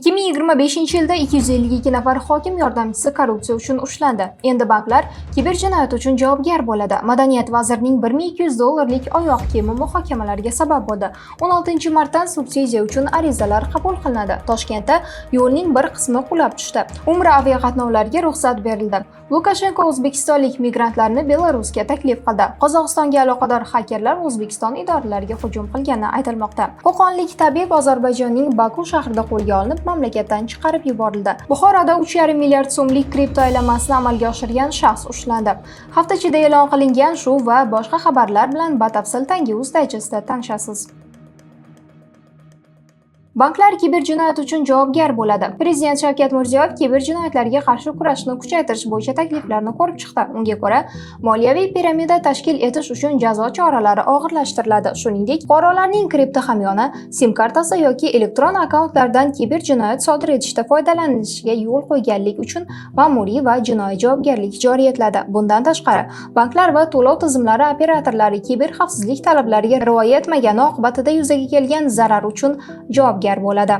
2025-yilda 252 nafar hokim yordamchisi korrupsiya uchun ushlandi. Endi banklar kiberjinoyat uchun javobgar bo'ladi. Madaniyat vazirining 1200 dollarlik oyoq kiyimi muhokamalarga sabab bo'ldi. 16-martdan subsidiya uchun arizalar qabul qilinadi. Toshkentda yo'lning bir qismi qulab tushdi. Umra aviaqatnovlariga ruxsat berildi. Lukashenko o'zbekistonlik migrantlarni Belarusga taklif qildi. Qozog'istonga aloqador xakerlar O'zbekiston idoralariga hujum qilgani aytilmoqda. Qo'qonlik tabib Ozarbayjonning Baku shahrida qo'lga olinib, mamlakatdan chiqarib yuborildi. Buxoroda 3,5 milliard so'mlik kripto aylanmasini amalga oshirgan shaxs ushlandi. Hafta ichida e'lon qilingan shu va boshqa xabarlar bilan batafsil Tangi Uz Digestda tanishasiz. Banklar kiberjinoyat uchun javobgar bo'ladi. Prezident Shavkat Mirziyoyev kiberjinoyatlarga qarshi kurashni kuchaytirish bo'yicha takliflarni ko'rib chiqdi. Unga ko'ra, moliyaviy piramida tashkil etish uchun jazo choralari og'irlashtiriladi. Shuningdek, fuqarolarning kripto hamyoni, SIM kartasi yoki elektron akkauntlardan kiberjinoyat sodir etishda foydalanishiga yo'l qo'yganlik uchun ma'muriy va jinoiy javobgarlik joriy etiladi. Bundan tashqari, banklar va to'lov tizimlari operatorlari kiber xavfsizlik talablariga rioya etmagani oqibatida yuzaga kelgan zarar uchun javobgar bo'ladi.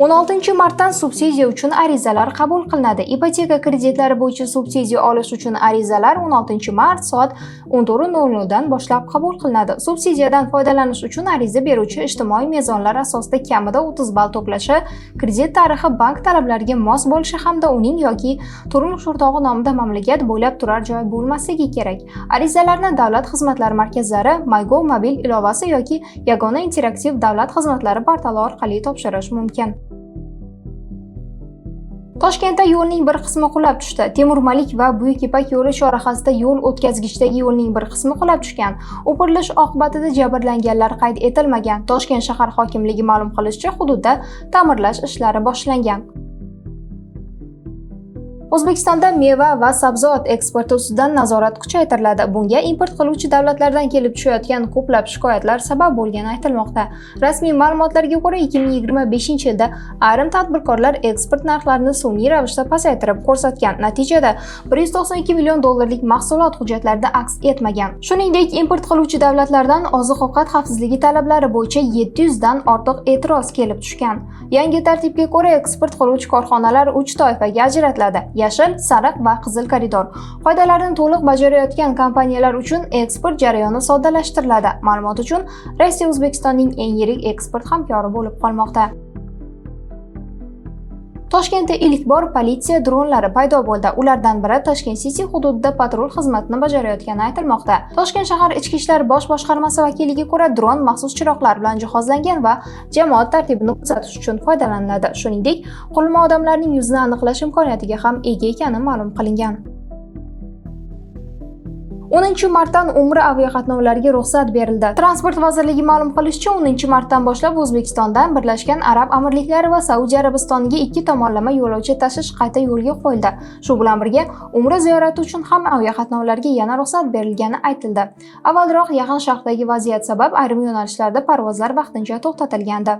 16 martdan subsidiya uchun arizalar qabul qilinadi. Ipoteka kreditlari bo'yicha subsidiya olish uchun arizalar 16 mart soat 14:00 dan boshlab qabul qilinadi. Subsidiyadan foydalanish uchun ariza beruvchi ijtimoiy mezonlar asosida kamida 30 ball to'plashi, kredit tarixi bank talablariga mos bo'lishi hamda uning yoki turmush o'rtog'i nomida mamlakat bo'ylab turar joy bo'lmasligi kerak. Arizalarni davlat xizmatlari markazlari, MyGov mobil ilovasi yoki yagona interaktiv davlat xizmatlari portali orqali topshirish mumkin. Toshkentda yo'lning bir qismi qulab tushdi. Temur Malik va Buyuk Ipak yo'li chorrahasida yo'l o'tkazgichdagi yo'lning bir qismi qulab tushgan. O'pirilish oqibatida jabrlanganlar qayd etilmagan. Toshkent shahar hokimligi ma'lum qilishicha, hududda ta'mirlash ishlari boshlangan. O'zbekistonda meva va sabzavot eksporti ustidan nazorat kuchaytiriladi. Bunga import qiluvchi davlatlardan kelib tushayotgan ko'plab shikoyatlar sabab bo'lgani aytilmoqda. Rasmiy ma'lumotlarga ko'ra, 2025-yilda ayrim tadbirkorlar eksport narxlarini sun'iy ravishda pasaytirib ko'rsatgan. Natijada 192 million dollarlik mahsulot hujjatlarida aks etmagan. Shuningdek, import qiluvchi davlatlardan oziq-ovqat xavfsizligi talablari bo'yicha 700 dan ortiq e'tiroz kelib tushgan. Yangi tartibga ko'ra, eksport qiluvchi korxonalar 3 toifaga ajratiladi: yashil, sariq va qizil koridor. Qoidalarni to'liq bajarayotgan kompaniyalar uchun eksport jarayoni soddalashtiriladi. Ma'lumot uchun, Rossiya O'zbekistonning eng yirik eksport hamkori bo'lib qolmoqda. Toshkentda ilk bor politsiya dronlari paydo bo'ldi. Ulardan biri Tashkent City hududida patrul xizmatini bajarayotgani aytilmoqda. Toshkent shahar Ichki ishlar bosh boshqarmasi vakiliga ko'ra, dron maxsus chiroqlar bilan jihozlangan va jamoat tartibini kuzatish uchun foydalaniladi. Shuningdek, qurilma odamlarning yuzini aniqlash imkoniyatiga ham ega ekani ma'lum qilingan. 10 martdan Umra aviaqatnovlariga ruxsat berildi. Transport vazirligi ma'lum qilishicha, 10 martdan boshlab O'zbekistondan Birlashgan Arab Amirliklari va Saudiya Arabistoniga ikki tomonlama yo'lovchi tashish qayta yo'lga qo'yildi. Shu bilan birga, Umra ziyorati uchun ham aviaqatnovlarga yana ruxsat berilgani aytildi. Avvalroq Yaqin Sharqdagi vaziyat sabab ayrim yo'nalishlarda parvozlar vaqtincha to'xtatilgandi.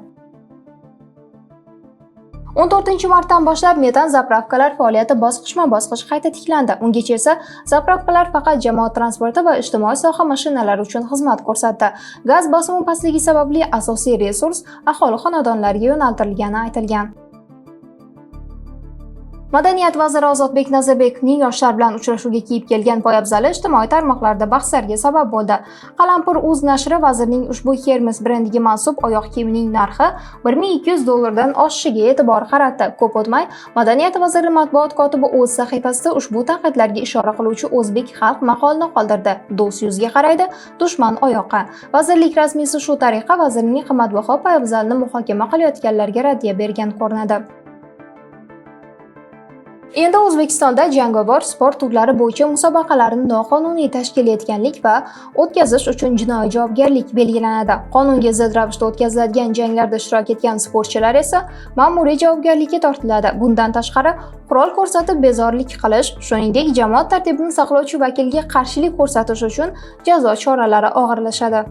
14 martdan boshlab metan заправка lar faoliyati bosqichma-bosqich qayta tiklandi. Ungacha esa заправка lar faqat jamoat transporti va ijtimoiy soha mashinalari uchun xizmat ko'rsatdi. Gaz bosimi pastligi sababli asosiy resurs aholi xonadonlariga yo'naltirilgani aytilgan. Madaniyat vaziri Ozodbek Nazarbekovning yoshlar bilan uchrashuvga kiyib kelgan poyabzali ijtimoiy tarmoqlarda bahslarga sabab bo'ldi. Qalampir uz nashri vazirning ushbu Hermes brendiga mansub oyoq kiyimining narxi 1200 dollardan oshishiga e'tibor qaratdi. Ko'p o'tmay, Madaniyat vaziri matbuot kotibi o'z sahifasida ushbu tanqidlarga ishora qiluvchi o'zbek xalq maqolini qoldirdi: "Do'st yuzga qaraydi, dushman oyoqqa." Vazirlik rasmiysi shu tariqa vazirning qimmatbaho poyabzalini muhokama qilayotganlarga raddiya bergan ko'rinadi. Endi O'zbekistonda jangovar sport turlari bo'yicha musobaqalarni noqonuniy tashkil etganlik va o'tkazish uchun jinoiy javobgarlik belgilanadi. Qonunga zid ravishda o'tkaziladigan janglarda ishtirok etgan sportchilar esa ma'muriy javobgarlikka tortiladi. Bundan tashqari, qurol ko'rsatib bezorilik qilish, shuningdek, jamoat tartibini saqlovchi vakilga qarshilik ko'rsatish uchun jazo choralari og'irlashadi.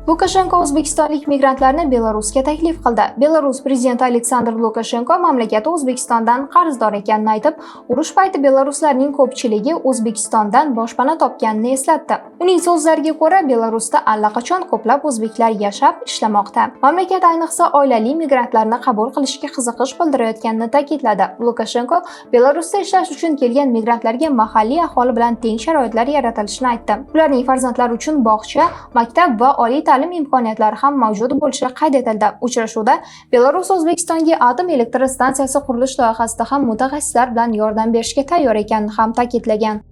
Lukashenko o'zbekistonlik migrantlarni Belarusga taklif qildi. Belarus prezidenti Aleksandr Lukashenko mamlakati O'zbekistondan qarzdor ekanini aytib, urush payti belaruslarning ko'pchiligi O'zbekistondan boshpana topganini eslatdi. Uning so'zlariga ko'ra, Belarusda allaqachon ko'plab o'zbeklar yashab, ishlamoqda. Mamlakat ayniqsa oilali migrantlarni qabul qilishga qiziqish bildirayotganini ta'kidladi. Lukashenko Belarusda ishlash uchun kelgan migrantlarga mahalliy aholi bilan teng sharoitlar yaratilishini aytdi. Ularning farzandlari uchun bog'cha, maktab va oliy ta'lim imkoniyatlari ham mavjud bo'lishi qayd etildi. Uchrashuvda Belarus O'zbekistonga atom elektrostansiyasi qurilish loyihasida ham mutaxassislar bilan yordam berishga tayyor ekanini ham ta'kidlagan.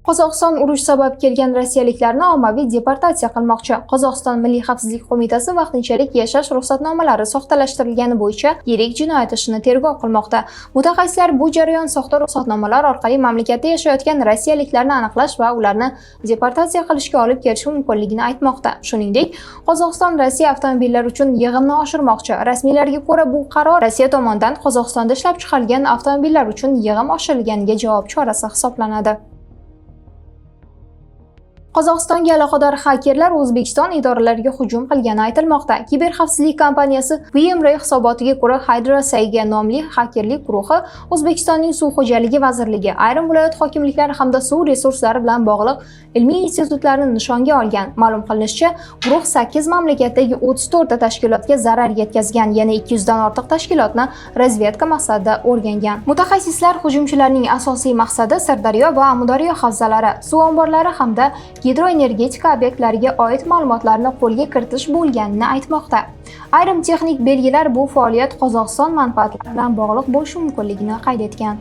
Qozog'iston urush sabab kelgan rossiyaliklarni ommaviy deportatsiya qilmoqchi. Qozog'iston Milliy xavfsizlik qo'mitasi vaqtinchalik yashash ruxsatnomalari soxtalashtirilgani bo'yicha yirik jinoyat ishini tergov qilmoqda. Mutaxassislar bu jarayon soxta ruxsatnomalar orqali mamlakatda yashayotgan rossiyaliklarni aniqlash va ularni deportatsiya qilishga olib kelishi mumkinligini aytmoqda. Shuningdek, Qozog'iston Rossiya avtomobillari uchun yig'imni oshirmoqchi. Rasmiylarga ko'ra, bu qaror Rossiya tomonidan Qozog'istonda ishlab chiqarilgan avtomobillar uchun yig'im oshirilganiga javob chorasi hisoblanadi. Qozog'istonga aloqador xakerlar O'zbekiston idoralariga hujum qilgani aytilmoqda. Kiberxavfsizlik kompaniyasi VMware hisobotiga ko'ra, Hydra Saiga nomli xakerlik guruhi O'zbekistonning Suv xo'jaligi vazirligi, ayrim viloyat hokimliklari hamda suv resurslari bilan bog'liq ilmiy institutlarni nishonga olgan. Ma'lum qilinishicha, guruh 8 mamlakatdagi 34 ta tashkilotga zarar yetkazgan, yana 200 dan ortiq tashkilotni razvedka maqsadida o'rgangan. Mutaxassislar hujumchilarning asosiy maqsadi Sirdaryo va Amudaryo havzalari, suv omborlari hamda gidroenergetika obyektlariga oid ma'lumotlarni qo'lga kiritish bo'lganini aytmoqda. Ayrim texnik belgilar bu faoliyat Qozog'iston manfaatlari bilan bog'liq bo'lishi mumkinligini qayd etgan.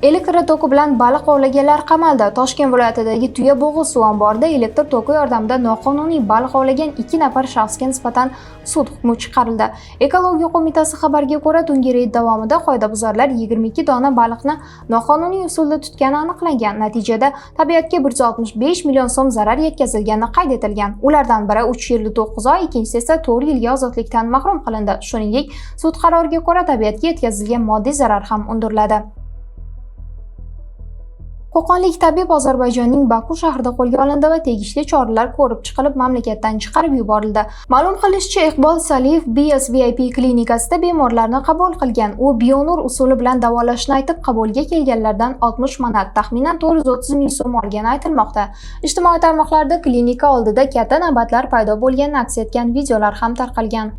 Elektr toki bilan baliq ovlaganlar qamaldi. Toshkent viloyatidagi Tuya bo'g'iz suv omborida elektr toki yordamida noqonuniy baliq ovlagan 2 nafar shaxsga nisbatan sud hukmi chiqarildi. Ekologiya qo'mitasi xabariga ko'ra, tungi reyd davomida qoidabuzarlar 22 dona baliqni noqonuniy usulda tutgani aniqlangan. Natijada tabiatga 165 million so'm zarar yetkazilgani qayd etilgan. Ulardan biri 3 yil 9 oy, ikkinchisi esa 4 yilga ozodlikdan mahrum qilindi. Shuningdek, sud qaroriga ko'ra tabiatga yetkazilgan moddiy zarar ham undiriladi. Qo'qonlik tabib Ozarbayjonning Baku shahrida qo'lga olindi va tegishli choralar ko'rib chiqilib, mamlakatdan chiqarib yuborildi. Ma'lum qilishicha, Iqbol Saliyev BSVIP klinikasida bemorlarni qabul qilgan. U bionur usuli bilan davolashni aytib, qabulga kelganlardan 60 manat, taxminan 430 ming so'm olgani aytilmoqda. Ijtimoiy tarmoqlarda klinika oldida katta navbatlar paydo bo'lganini aks etgan videolar ham tarqalgan.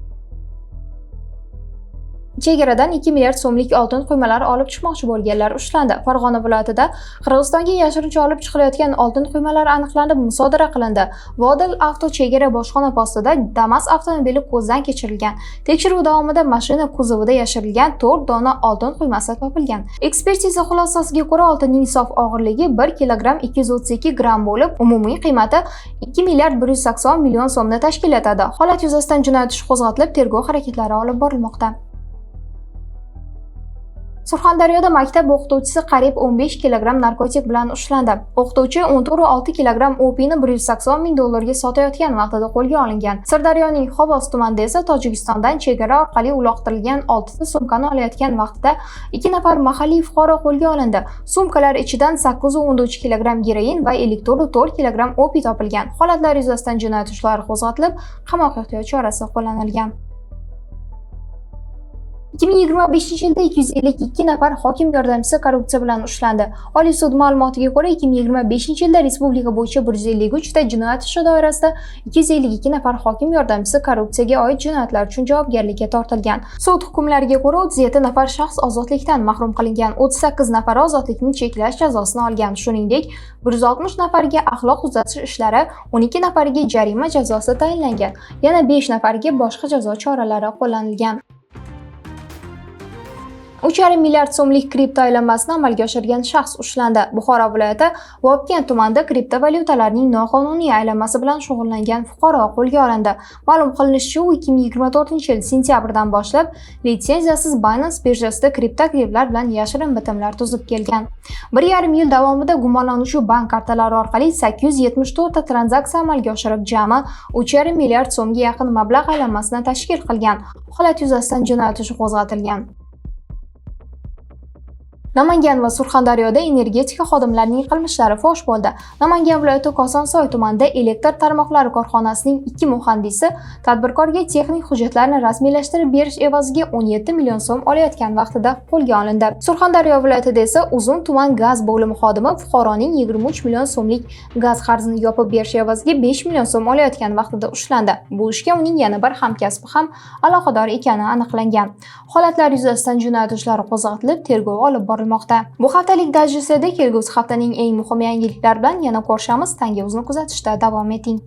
Chegaradan 2 milliard so'mlik oltin quymalar olib chiqmoqchi bo'lganlar ushlandi. Farg'ona viloyatida Qirg'izistonga yashirincha olib chiqilayotgan oltin quymalar aniqlanib, musodara qilindi. Vodil avto chegara bojxona postida Damas avtomobili ko'zdan kechirilgan. Tekshiruv davomida mashina kuzovida yashirilgan 4 dona oltin quymasi topilgan. Ekspertiza xulosasiga ko'ra, oltinning sof og'irligi 1 kilogramm 232 gramm bo'lib, umumiy qiymati 2 milliard 180 million so'mni tashkil etadi. Holat yuzasidan jinoyat ishi qo'zg'atilib, tergov harakatlari olib borilmoqda. Surxondaryoda maktab o'qituvchisi qariyb 15 kilogramm narkotik bilan ushlandi. O'qituvchi 14,6 kilogramm opiyni 180 ming dollarga sotayotgan vaqtida qo'lga olingan. Sirdaryoning Xovos tumanida esa Tojikistondan chegara orqali uloqtirilgan 6 ta sumkani olayotgan vaqtida 2 nafar mahalliy fuqaro qo'lga olindi. Sumkalar ichidan 8,3 kilogramm geroin va 54 kilogramm opiy topilgan. Holatlar yuzasidan jinoyat ishlari qo'zg'atilib, qamoq ehtiyot chorasi qo'llanilgan. 2025-yilda 252 nafar hokim yordamchisi korrupsiya bilan ushlandi. Oliy sud ma'lumotiga ko'ra, 2025-yilda respublika bo'yicha 153 ta jinoyat ishi doirasida 252 nafar hokim yordamchisi korrupsiyaga oid jinoyatlar uchun javobgarlikka tortilgan. Sud hukmlariga ko'ra, 37 nafar shaxs ozodlikdan mahrum qilingan, 38 nafari ozodlikni cheklash jazosini olgan. Shuningdek, 160 nafarga axloq tuzatish ishlari, 12 nafariga jarima jazosi tayinlangan. Yana 5 nafariga boshqa jazo choralari qo'llanilgan. 3,5 milliard so'mlik kripto aylanmasini amalga oshirgan shaxs ushlandi. Buxoro viloyati Vobkent tumanida kriptovalyutalarning noqonuniy aylanmasi bilan shug'ullangan fuqaro qo'lga olindi. Ma'lum qilinishicha, u 2024-yil sentyabrdan boshlab litsenziyasiz Binance birjasida kriptoaktivlar bilan yashirin bitimlar tuzib kelgan. 1,5 yil davomida gumonlanuvchi bank kartalari orqali 874 ta tranzaksiya amalga oshirib, jami 3,5 milliard so'mga yaqin mablag' aylanmasini tashkil qilgan. Holat yuzasidan jinoyat ishi qo'zg'atilgan. Namangan va Surxondaryoda energetika xodimlarining qilmishlari fosh bo'ldi. Namangan viloyati Kosonsoy tumanida elektr tarmoqlari korxonasining 2 muhandisi tadbirkorga texnik hujjatlarni rasmiylashtirib berish evaziga 17 million so'm olayotgan vaqtida qo'lga olindi. Surxondaryo viloyatida esa Uzun tuman gaz bo'limi xodimi fuqaroning 23 million so'mlik gaz qarzini yopib berish evaziga 5 million so'm olayotgan vaqtida ushlandi. Bu ishga uning yana bir hamkasbi ham aloqador ekani aniqlangan. Holatlar yuzasidan jinoyat ishlari qo'zg'atilib, tergov olib borilmoqda. Bu haftalik dayjestda kelgusi haftaning eng muhim yangiliklari bilan yana ko'rishamiz. Tanga.uzni kuzatishda davom eting.